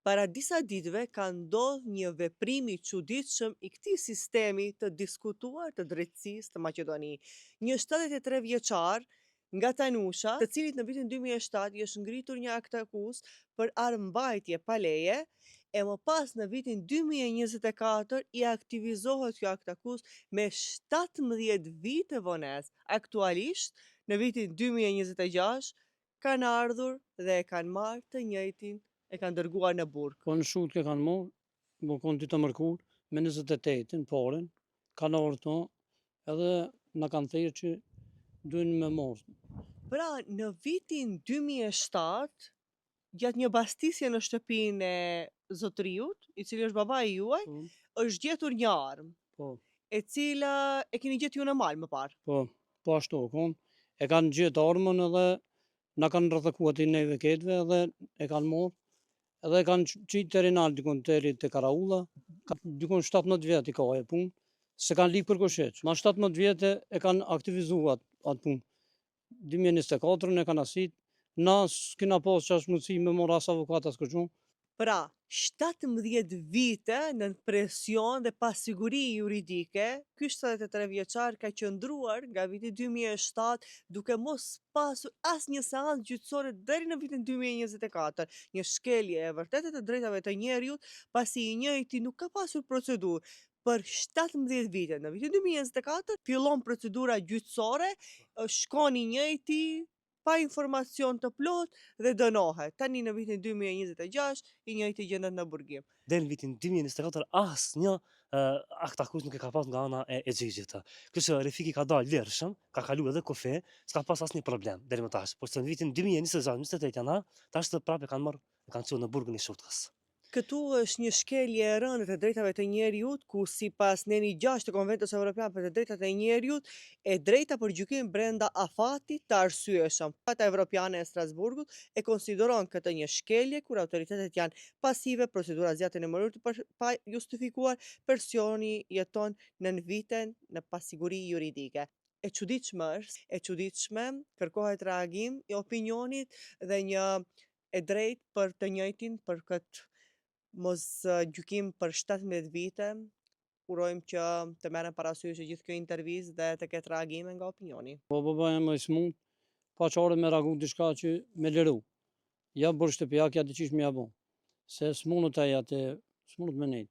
Para disa ditëve ka ndodhur një veprim i çuditshëm i këtij sistemi të diskutuar të drejtësisë në Maqedoni. Një 73 vjeçar nga Tanusha, të cilit në vitin 2007 i është ngritur një aktakuzë për armëmbajtje pa leje, e më pas në vitin 2024 i aktivizohet kjo aktakuzë me 17 vite vonesë. Aktualisht, në vitin 2026, kanë ardhur dhe e kanë marrë të njëjtin, e kanë dërguar në burg. Po në Shutkë e kanë marrë, më konë ditë e mërkur, me 28-ën, parën, kanë ardhur këto, edhe na kanë thirrë që duhen me marrë. Pra, në vitin 2007, gjatë një bastisje në shtëpinë e zotëriut, i cili është babai juaj, Po, është gjetur një armë, po, e cila e keni gjetur ju në mal më parë. po, po ashtu u konë. E kanë gjetë armën edhe na kanë rretheku aty neve ketëve edhe e kanë marrë. Edhe e kanë qitë deri nalt dikun deri te Karaulla, dikun 17 vjet i ka ajo punë, se kanë lyp kërkush hiç. Ma 17 vjet e kanë aktivizu atë atë punë. 2024 e kanë asit, na s'kena pas qaq mundësi me marrë as avokat as kurgjo. Pra, 17 vite nën presion dhe pasiguri juridike, ky 73 vjeçar ka qëndruar nga viti 2007 duke mos pasur asnjë seancë gjyqësore deri në vitin 2024, një shkelje e vërtetë e të drejtave të njeriut, pasi i njëjti nuk ka pasur procedurë për 17 vite. Në vitin 2024 fillon procedura gjyqësore, shkon i njëjti pa informacion të plot dhe dënohet. Tani në vitin 2026 i njëjti gjendet në burgim. Deri në vitin 2024 asnjë aktakuzë nuk e ka pas nga ana e, e gjyqit. Kështu që Refiki ka dalë lirshëm, ka kalu edhe kufi, s'ka pas asnjë problem deri më tash. Por se në vitin 2026-2028 janar, tash të prapë e kanë marrë e kanë çuar në burgun e Shutkës. Këtu është një shkelje e rëndë e të drejtave të njeriut, ku sipas nenit 6 të Konventës Evropiane për të Drejtat e Njeriut, e drejta për gjykim brenda afatit të arsyeshëm. Gjykata Evropiane e Strasburgut e konsideron këtë një shkelje kur autoritetet janë pasive, procedura zgjaten në mënyrë të pa justifikuar, personi jeton nën vite në pasiguri juridike. E çuditshme është, e çuditshme, kërkohet reagim i opinionit dhe një e drejtë për të njëjtin për këtë mos gjykim për 17 vite. Urojmë që të merren parasysh e gjithë kjo intervistë dhe të ketë reagime nga opinioni. Po baba jem i smut, pa qare me reagu diçka që me liru. Ja burg shtëpiak, ja diqysh me ja bo. Se s'munët ai atë, s'munët me nejt.